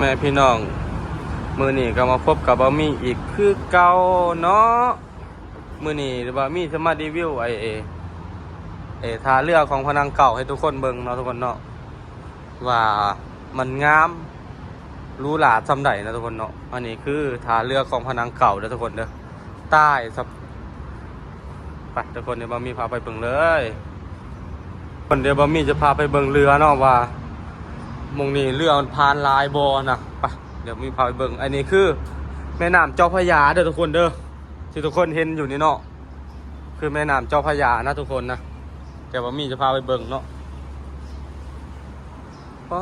ແມ່ພີ່ນ້ອງ ມື້ນີ້ກໍມາພົບກັບບ່າວມີອີກຄືເກົ່າເນາະ. ມື້ນີ້ບ່າວມີຈະມາຣີວິວໄອ້ ໄອ້ທ່າເຮືອຂອງພະນັງເກົ່າໃຫ້ທຸກຄົນເບິ່ງເນາະ ທຸກຄົນເນາະ ວ່າມັນງາມຫຼູຫຼາສ່ຳໃດເນາະ ທຸກຄົນເນາະ. ອັນນີ້ຄືທ່າເຮືອຂອງພະນັງເກົ່າເດີ ທຸກຄົນເດີ. ຕາຍຊະ ໄປ ທຸກຄົນ ດຽວບ່າວມີພາໄປເບິ່ງເລີຍ. ຄົນ ດຽວບ່າວມີຈະພາໄປເບິ່ງເຮືອເນາະ ວ່າໝ່ອງນີ້ເຮືອມັນຜ່ານຫຼາຍບໍ່ນະ. ໄປ ດຽວມີພາໄປເບິ່ງ. ອັນນີ້ຄືແມ່ນ້ຳເຈົ້າພະຍາເດີ ທຸກຄົນເດີ ທີ່ທຸກຄົນເຫັນຢູ່ນີ້ເນາະ ຄືແມ່ນ້ຳເຈົ້າພະຍານະ ທຸກຄົນນະ. ດຽວບ່າວມີຈະພາໄປເບິ່ງເນາະ. ອໍ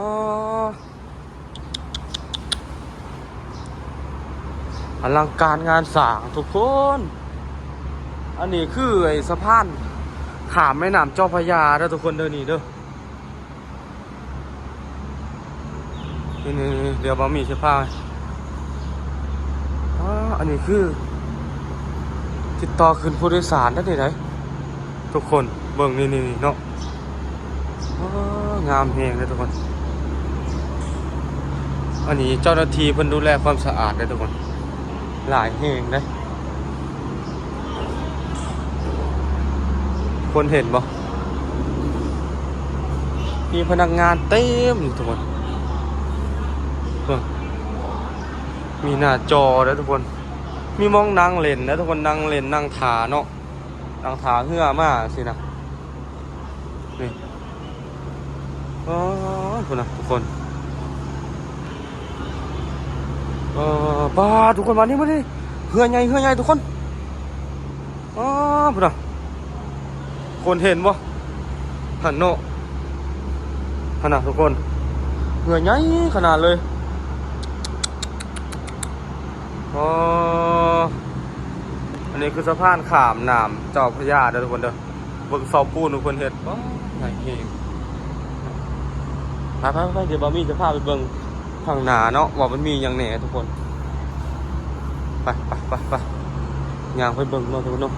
ອະລັງການງານສ້າງທຸກຄົນ. ອັນນີ້ຄືໄອ້ສະພານຂ້າມແມ່ນ້ຳເຈົ້າພະຍາເດີ ທຸກຄົນເດີ ນີ້ເດີ. ນີ້ໆໆ ດຽວບ່າວມີຊິພາ ອາ ອັນນີ້ຄືຕິດຕໍ່ຂຶ້ນຜູ້ໂດຍສານໄດ້ນີ້ໃດ໋ ທຸກຄົນເບິ່ງ ນີ້ໆໆ ເນາະ. ໂອ້ ງາມແຮງເດ້ທຸກຄົນ. ອັນນີ້ເຈົ້າໜ້າທີ່ເພິ່ນດູແລຄວາມສະອາດເດ້ທຸກຄົນ ຫຼາຍແຮງເດ້. ຄົນເຫັນບໍ່? ມີພະນັກງານເຕັມທຸກຄົນ. ເບິ່ງ ມີໜ້າຈໍເດ້ທຸກຄົນ. ມີໝ່ອງນັ່ງຫຼິ້ນເດ້ທຸກຄົນ ນັ່ງຫຼິ້ນ ນັ່ງຖ້າເນາະ ນັ່ງຖ້າເຮືອມາຊີ້ນະ. ນີ້ ໂອ້ຍ ພຸ້ນນະທຸກຄົນ. ເອີ ປາດ ທຸກຄົນ ມານີ້ ມານີ້ ເຮືອໃຫຍ່ ເຮືອໃຫຍ່ທຸກຄົນ. ອໍ ພຸ້ນນະ ຄົນເຫັນບໍ່? ຫັ້ນເນາະ ຫັ້ນນະທຸກຄົນ ເຮືອໃຫຍ່ຂະໜາດເລີຍ. ອໍ ອັນນີ້ຄືສະພານຂ້າມນ້ຳເຈົ້າພະຍາເດີທຸກຄົນເດີ. ເບິ່ງເສົາປູນທຸກຄົນເຮັດ ວ້າ ໃຫຍ່ແຮງ. ໄປໆໆ ດຽວບ່າວມີຈະພາໄປເບິ່ງຂ້າງໜ້າເນາະ ວ່າມັນມີຫຍັງແດ່ທຸກຄົນ. ໄປໆໆ ຍ່າງໄປເບິ່ງເນາະທຸກຄົນເນາະ.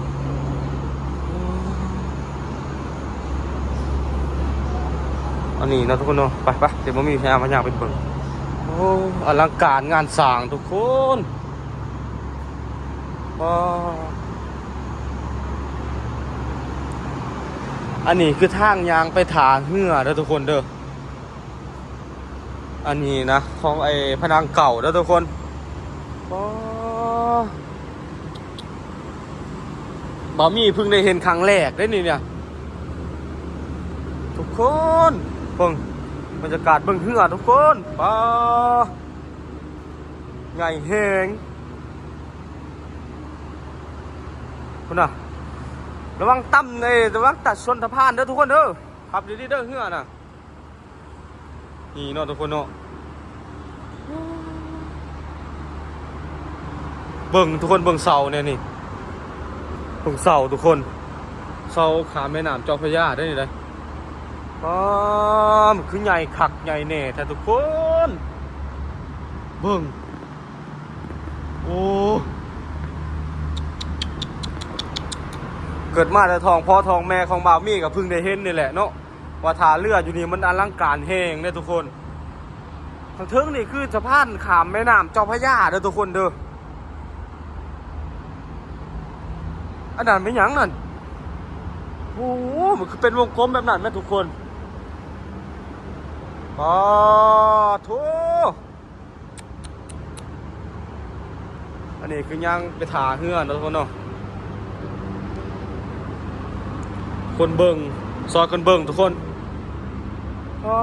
ອັນນີ້ເນາະທຸກຄົນເນາະ ໄປໆ ດຽວບ່າວມີພາຍ່າງໄປເບິ່ງ. ໂອ້ ອະລັງການງານສ້າງທຸກຄົນ. ອໍ ອັນນີ້ຄືທາງຍ່າງໄປທ່າເຮືອເດີທຸກຄົນເດີ. ອັນນີ້ນະ ຂອງໄອ້ພະນັງເກົ່າເດີທຸກຄົນ. ອໍ ບ່າວມີເພິ່ງໄດ້ເຫັນຄັ້ງແລກເດ້ນີ້ເນຍ ທຸກຄົນ. ເບິ່ງບັນຍາກາດເບິ່ງເຮືອທຸກຄົນ. ປາ ໃຫຍ່ແຮງ ພຸ້ນນະ. ລະວັງຕ່ຳເດ້ ລະວັງຕັດຊົນສະພານເດີທຸກຄົນເດີ. ຂັບດີໆເດີເຮືອນະ. ນີ້ເນາະທຸກຄົນເນາະ ເບິ່ງທຸກຄົນ ເບິ່ງເສົາແດ່ນີ້ ເບິ່ງເສົາທຸກຄົນ ເສົາຂ້າມແມ່ນ້ຳເຈົ້າພະຍາໄດ໋ນີ້ໄດ໋. ປ້າ ມັນຄືໃຫຍ່ຄັກໃຫຍ່ແນ່ແທ້ທຸກຄົນ ເບິ່ງ. ໂອ້ ເກີດມາແຕ່ທ້ອງພໍ່ທ້ອງແມ່ຂອງບ່າວມີກໍເພິ່ງໄດ້ເຫັນນີ້ແຫຼະເນາະ ວ່າທ່າເຮືອຢູ່ນີ້ມັນອະລັງການແຮງເດ້ທຸກຄົນ. ທາງເທິງນີ້ຄືສະພານຂ້າມແມ່ນ້ຳເຈົ້າພະຍາເດີທຸກຄົນເດີ. ອັນນັ້ນແມ່ນຫຍັງນັ້ນ? ໂອ້ ມັນຄືເປັນວົງກົມແບບນັ້ນແມ່ນທຸກຄົນ. ປາໂທ້ ອັນນີ້ຄືຍ່າງໄປທ່າເຮືອເນາະທຸກຄົນເນາະ. ຄົນເບິ່ງ ຊອຍກັນເບິ່ງທຸກຄົນ. ອໍ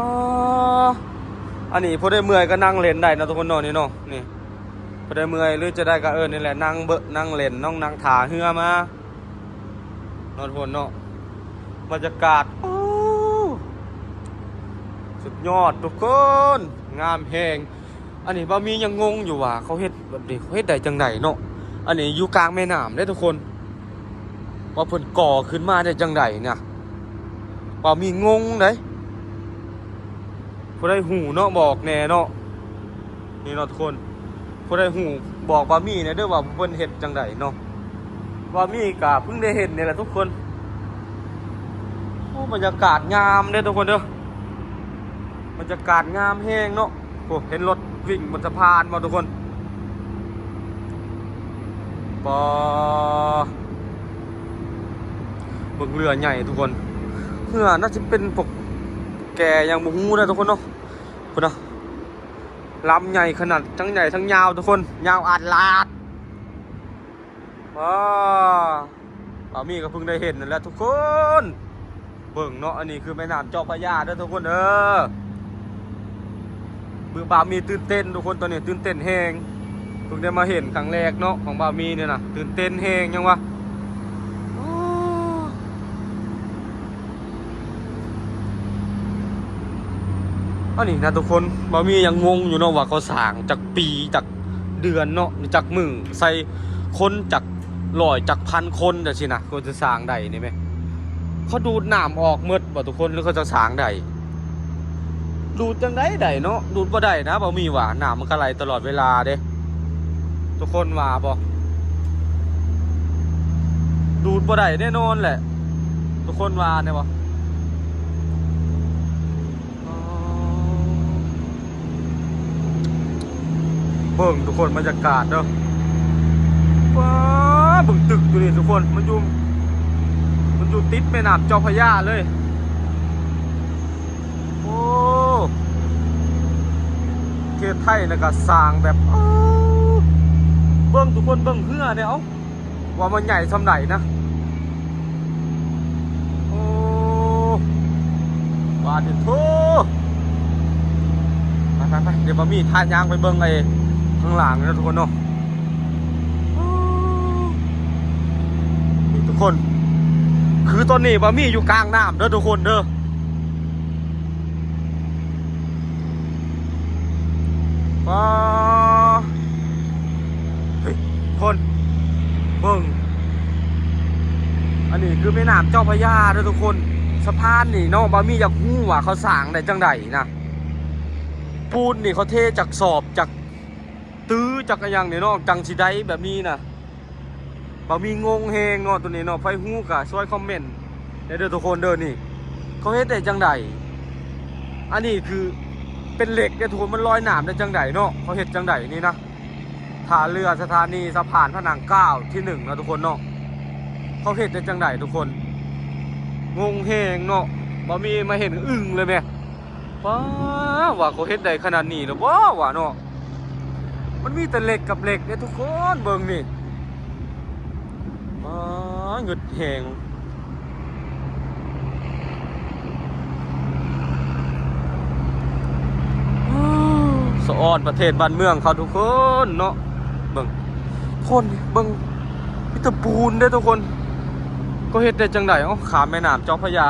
ອັນນີ້ຜູ້ໃດເມື່ອຍກໍນັ່ງຫຼິ້ນໄດ້ເນາະທຸກຄົນເນາະ ນີ້ເນາະ ນີ້ ຜູ້ໃດເມື່ອຍ ຫຼື ຈະໄດ້ກໍ ເອີ ນີ້ແຫຼະ ນັ່ງເບິ່ງ ນັ່ງຫຼິ້ນ ນ້ອງນັ່ງທ່າເຮືອມາເນາະທຸກຄົນເນາະ. ບັນຍາກາດ ໂອ້ ສຸດຍອດທຸກຄົນ ງາມແຮງ. ອັນນີ້ບ່າວມີຍັງງົງຢູ່ວ່າເຂົາເຮັດແບບນີ້ ເຂົາເຮັດໄດ້ຈັ່ງໃດເນາະ. ອັນນີ້ຢູ່ກາງແມ່ນ້ຳເດ້ທຸກຄົນ ວ່າເພິ່ນກໍ່ຂຶ້ນມາໄດ້ຈັ່ງໃດນະ ບ່າວມີງົງເດ້. ຜູ້ໃດຮູ້ເນາະ ບອກແດ່ເນາະ ນີ້ເນາະທຸກຄົນ. ຜູ້ໃດຮູ້ບອກບ່າວມີແດ່ເດີວ່າເພິ່ນເຮັດຈັ່ງໃດເນາະ. ບ່າວມີກະເພິ່ງໄດ້ເຫັນນີ້ແຫຼະທຸກຄົນ. ໂອ້ ບັນຍາກາດງາມເດ້ທຸກຄົນເດີ ບັນຍາກາດງາມແຮງເນາະ. ໂອ້ ເຫັນລົດ ວິ່ງບົນສະພານບໍ່ທຸກຄົນ? ປາ ເບິ່ງເຮືອໃຫຍ່ທຸກຄົນ. ເຮືອໜ້າຈະເປັນພວກແກ່ຫຍັງບໍ່ຮູ້ນະທຸກຄົນເນາະ. ພຸ້ນນະ ລຳໃຫຍ່ຂະໜາດ ທັງໃຫຍ່ທັງຍາວທຸກຄົນ ຍາວອາດລາດ. ວ້າ ບ່າວມີກໍເພິ່ງໄດ້ເຫັນນັ້ນແຫຼະທຸກຄົນ. ເບິ່ງເນາະ ອັນນີ້ຄືແມ່ນ້ຳເຈົ້າພະຍາເດີທຸກຄົນເດີ. ບ- ບ່າວມີຕື່ນເຕັ້ນທຸກຄົນ ຕອນນີ້ຕື່ນເຕັ້ນແຮງ. ເພິ່ງໄດ້ມາເຫັນຄັ້ງແລກເນາະ ຂອງບ່າວມີນີ້ນະ ຕື່ນເຕັ້ນແຮງຫຍັງວະ. ອັນນີ້ນະທຸກຄົນ ບ່າວມີຍັງງົງຢູ່ເນາະ ວ່າເຂົາສ້າງຈັກປີ ຈັກເດືອນເນາະ ຈັກມື້ ໃສ່ຄົນຈັກຮ້ອຍຈັກພັນຄົນຈັ່ງຊີ້ນະ ກວ່າຈະສ້າງໄດ້ນີ້ແມ. ເຂົາດູດນ້ຳອອກໝົດບໍ່ທຸກຄົນ ຫຼືເຂົາຈະສ້າງໄດ້? ດູດຈັ່ງໃດໄດ້ເນາະ ດູດບໍ່ໄດ້ນະ ບ່າວມີວ່າ ນ້ຳມັນກໍໄຫຼຕະຫຼອດເວລາເດ້. ທຸກຄົນວ່າບໍ່? ດູດບໍ່ໄດ້ແນ່ນອນແຫຼະ ທຸກຄົນວ່າແນ່ບໍ່? ອໍ ເບິ່ງທຸກຄົນ ບັນຍາກາດເດີ. ວ້າ ເບິ່ງຕຶກຢູ່ນີ້ທຸກຄົນ ມັນຢູ່ ມັນຢູ່ຕິດແມ່ນ້ຳເຈົ້າພະຍາເລີຍ. ໂອ້ ເຂດໄທນະກະສ້າງແບບ ເອີ ເບິ່ງທຸກຄົນ ເບິ່ງເຮືອແດ່ ເອົ້າ ວ່າມັນໃຫຍ່ສ່ຳໃດນະ. ໂອ້ ບາດນີ້ໂທ້ ໄປໆໆ ດຽວບ່າວມີພາຍ່າງໄປເບິ່ງໄອ້ຂ້າງຫຼັງເດີທຸກຄົນເນາະ. ໂອ້ ນີ້ທຸກຄົນ ຄືຕອນນີ້ບ່າວມີຢູ່ກາງນ້ຳເດີທຸກຄົນເດີ. ປາ ເຮີ້ຍ ຄົນ ເບິ່ງ ອັນນີ້ຄືແມ່ນ້ຳເຈົ້າພະຍາເດີທຸກຄົນ. ສະພານນີ້ເນາະ ບ່າວມີຢາກຮູ້ວ່າເຂົາສ້າງໄດ້ຈັ່ງໃດນະ. ປູນນີ້ເຂົາເທຈາກສອບ ຈາກ ຕື້ຈັກອີ່ຫຍັງນີ້ເນາະ ຈັ່ງຊິໄດ້ແບບນີ້ນະ. ບ່າວມີງົງແຮງເນາະໂຕນີ້ເນາະ ໃຜຮູ້ກໍຊ່ວຍຄອມເມັນແດ່ເດີທຸກຄົນເດີ. ນີ້ເຂົາເຮັດໄດ້ຈັ່ງໃດ? ອັນນີ້ຄືເປັນເຫຼັກເດ້ທຸກຄົນ ມັນລອຍນ້ຳໄດ້ຈັ່ງໃດເນາະ ເຂົາເຮັດຈັ່ງໃດນີ້ນະ. ທ່າເຮືອສະຖານີສະພານພະນັງກ້າວທີໜຶ່ງເນາະທຸກຄົນເນາະ ເຂົາເຮັດໄດ້ຈັ່ງໃດທຸກຄົນ? ງົງແຮງເນາະ ບ່າວມີມາເຫັນອຶ້ງເລີຍແມ. ປ້າ ວ່າເຂົາເຮັດໄດ້ຂະໜາດນີ້ແລ້ວບໍ່ ວ່າເນາະ. ມັນມີແຕ່ເຫຼັກກັບເຫຼັກເດ້ທຸກຄົນ ເບິ່ງນີ້ ປ້າ ເງິດແຮງ. ສະອອນປະເທດບ້ານເມືອງເຂົາທຸກຄົນເນາະ. ເບິ່ງ ຄົນ ເບິ່ງ ມີແຕ່ປູນເດ້ທຸກຄົນ ເຂົາເຮັດໄດ້ຈັ່ງໃດ? ເອົ້າ ຂ້າມແມ່ນ້ຳເຈົ້າພະຍາ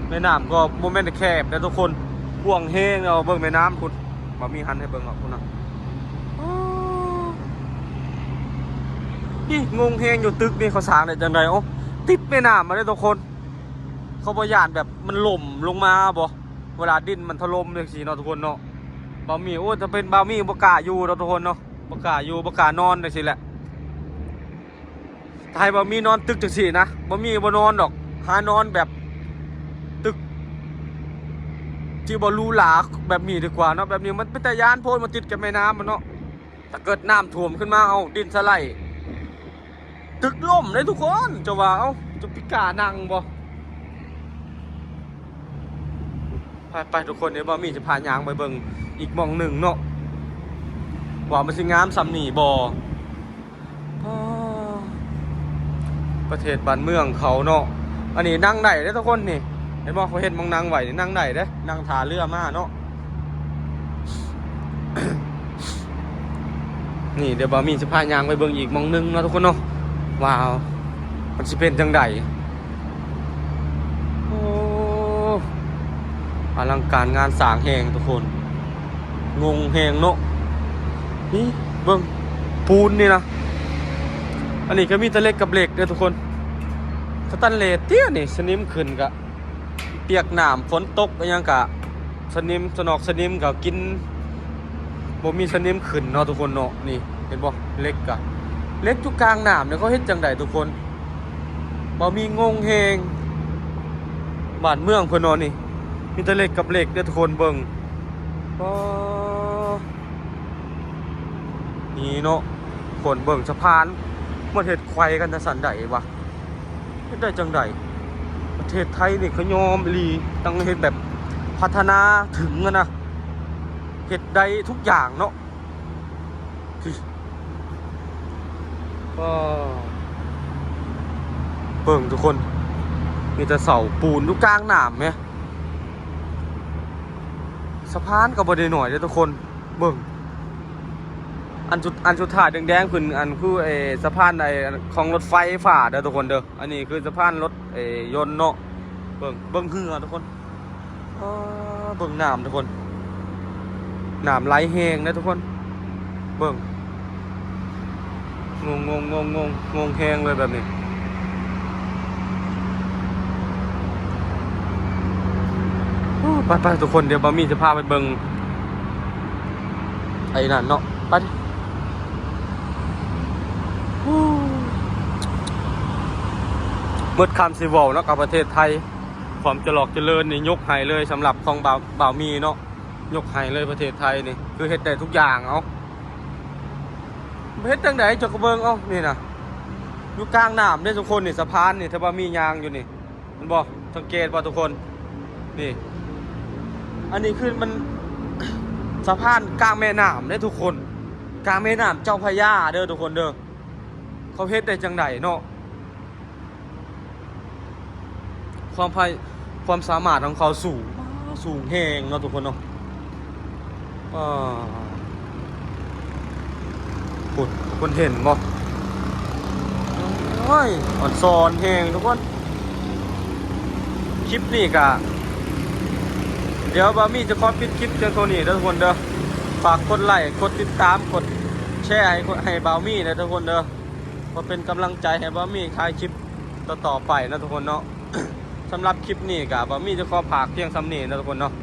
ແມ່ນ້ຳກໍບໍ່ແມ່ນແຄບເດ້ທຸກຄົນ ກວ້າງແຮງ. ເອົາເບິ່ງແມ່ນ້ຳພຸ້ນ ບໍ່ມີຫັນໃຫ້ເບິ່ງດອກພຸ້ນນະ. ອໍ ນີ້ ງົງແຮງຢູ່ ຕຶກນີ້ເຂົາສ້າງໄດ້ຈັ່ງໃດ? ໂອ້ ຕິດແມ່ນ້ຳມາເດ້ທຸກຄົນ ເຂົາບໍ່ຢ້ານແບບມັນຫຼົ່ມລົງມາບໍ່ ເວລາດິນມັນຖະຫຼົ່ມຈັ່ງຊີ້ເນາະທຸກຄົນເນາະ. ບໍ່ມີ ໂອ້ ຖ້າເປັນບ່າວມີບໍ່ກ້າຢູ່ດອກທຸກຄົນເນາະ ບໍ່ກ້າຢູ່ ບໍ່ກ້ານອນຈັ່ງຊີ້ແຫຼະ. ຖ້າໃຫ້ບ່າວມີນອນຕຶກຈັ່ງຊີ້ນະ ບ່າວມີບໍ່ນອນດອກ ຫານອນແບບຕຶກທີ່ບໍ່ຫຼູຫຼາແບບນີ້ດີກວ່າເນາະ. ແບບນີ້ມັນເປັນຕາຢ້ານໂພດ ມັນຕິດກັບແມ່ນ້ຳມັນເນາະ. ຖ້າເກີດນ້ຳຖ້ວມຂຶ້ນມາ ເອົາ ດິນສະໄຫຼ ຕຶກຫຼົ່ມເດ້ທຸກຄົນ ເຈົ້າວ່າ ເອົ້າ ຈະພິການນັ່ງບໍ່? ໄປໆ ທຸກຄົນ ດຽວບ່າວມີຈະພາຍ່າງໄປເບິ່ງອີກໝ່ອງໜຶ່ງເນາະ ວ່າມັນຊິງາມສ່ຳນີ້ບໍ່. ປະເທດບ້ານເມືອງເຂົາເນາະ. ອັນນີ້ນັ່ງໄດ້ເດ້ທຸກຄົນນີ້ ເຫັນບໍ່ ເຂົາເຮັດໝ່ອງນັ່ງໄວ້ນີ້ ນັ່ງໄດ້ເດ້ ນັ່ງທ່າເຮືອມາເນາະ. ນີ້ ດຽວບ່າວມີຈະພາຍ່າງໄປເບິ່ງອີກໝ່ອງໜຶ່ງເນາະທຸກຄົນເນາະ ວ່າມັນຊິເປັນຈັ່ງໃດ. ໂອ້ ອະລັງການງານສ້າງແຮງທຸກຄົນ ງົງແຮງເນາະ. ນີ້ເບິ່ງ ປູນນີ້ນະ ອັນນີ້ກໍມີແຕ່ເຫຼັກກັບເຫຼັກເດ້ທຸກຄົນ. ສະແຕນເລດເດ້ນີ້ ສະໜິມຂຶ້ນກະ ປຽກນ້ຳ ຝົນຕົກອີ່ຫຍັງກະ ສະໜິມ ສະໜອກສະໜິມກະກິນ ບໍ່ມີສະໜິມຂຶ້ນເນາະທຸກຄົນເນາະ. ນີ້ເຫັນບໍ່ ເຫຼັກກະ ເຫຼັກຢູ່ກາງນ້ຳນີ້ ເຂົາເຮັດຈັ່ງໃດທຸກຄົນ? ບໍ່ມີ ງົງແຮງ ບ້ານເມືອງເພິ່ນເນາະ. ນີ້ມີແຕ່ເຫຼັກກັບເຫຼັກເດ້ທຸກຄົນ ເບິ່ງ ອໍ ນີ້ເນາະ ຄົນເບິ່ງສະພານ ມັນເຮັດໄຂວ້ກັນຈັ່ງຊັ້ນໄດ້ວະ ເຮັດໄດ້ຈັ່ງໃດ? ປະເທດໄທນີ້ຂະຫຍອມອີ່ຫຼີ ຕ້ອງເຮັດແບບພັດທະນາເຖິງຫັ້ນນະ ເຮັດໄດ້ທຸກຢ່າງເນາະ. ໂອ້ ເບິ່ງທຸກຄົນ ມີແຕ່ເສົາປູນຢູ່ກາງນ້ຳແມະ ສະພານກໍບໍ່ໄດ້ໜ້ອຍເດ້ທຸກຄົນ ເບິ່ງ ອັນສຸດ ອັນສຸດທ້າຍແດງໆຂຶ້ນ ອັນຄືໄອ້ສະພານໄອ້ຂອງລົດໄຟຟ້າເດີທຸກຄົນເດີ ອັນນີ້ຄືສະພານລົດ ເອີ ຍົນເນາະ ເບິ່ງ ເບິ່ງເຮືອທຸກຄົນ ອໍ ເບິ່ງນ້ຳທຸກຄົນ ນ້ຳໄຫຼແຮງເດີທຸກຄົນ ເບິ່ງ ງົງໆໆໆ ງົງແຮງເລີຍແບບນີ້ ໂອ້ ໄປໆ ທຸກຄົນ ດຽວບ່າວມີຈະພາໄປເບິ່ງ ໄອ້ນັ້ນເນາະ ໄປ ໝົດຄຳຊິເວົ້າເນາະ ກັບປະເທດໄທ ຄວາມຈະຫຼອກຈະເລີນນີ້ຍົກໃຫ້ເລີຍ ສຳລັບຂອງບ່າວ ບ່າວມີເນາະ ຍົກໃຫ້ເລີຍປະເທດໄທນີ້ ຄືເຮັດໄດ້ທຸກຢ່າງ ເອົາ ເຮັດຈັ່ງໃດເຈົ້າກໍເບິ່ງ ເອົາ ນີ້ນະ ຢູ່ກາງນ້ຳເດ້ທຸກຄົນ ນີ້ ສະພານນີ້ ຖ້າວ່າມີຍ່າງຢູ່ນີ້ ເຫັນບໍ່? ສັງເກດບໍ່ທຸກຄົນ? ນີ້ ອັນນີ້ຄືມັນ ສະພານກາງແມ່ນ້ຳເດ້ທຸກຄົນ ກາງແມ່ນ້ຳເຈົ້າພະຍາເດີທຸກຄົນເດີ ເຂົາເຮັດໄດ້ຈັ່ງໃດເນາະ? ຄວາມພະ ຄວາມສາມາດຂອງເຂົາສູງ ສູງແຮງເນາະທຸກຄົນເນາະ ອ່າ ພຸ້ນ ທຸກຄົນເຫັນບໍ່? ໂອ້ຍ ອອນຊອນແຮງທຸກຄົນ ຄລິບນີ້ກະ ດຽວບ່າວມີຈະຂໍປິດຄລິບພຽງເທົ່ານີ້ເດີທຸກຄົນເດີ ຝາກກົດໄລ້ ກົດຕິດຕາມ ກົດແຊໃຫ້ ໃຫ້ບ່າວມີເດີທຸກຄົນເດີ ເພື່ອເປັນກຳລັງໃຈໃຫ້ບ່າວມີຖ່າຍຄລິບຕໍ່ໆໄປເນາະທຸກຄົນເນາະ ສຳລັບຄລິບນີ້ກະບ່າວມີຈະຂໍຝາກພຽງສ່ຳນີ້ເນາະທຸກຄົນເນາະ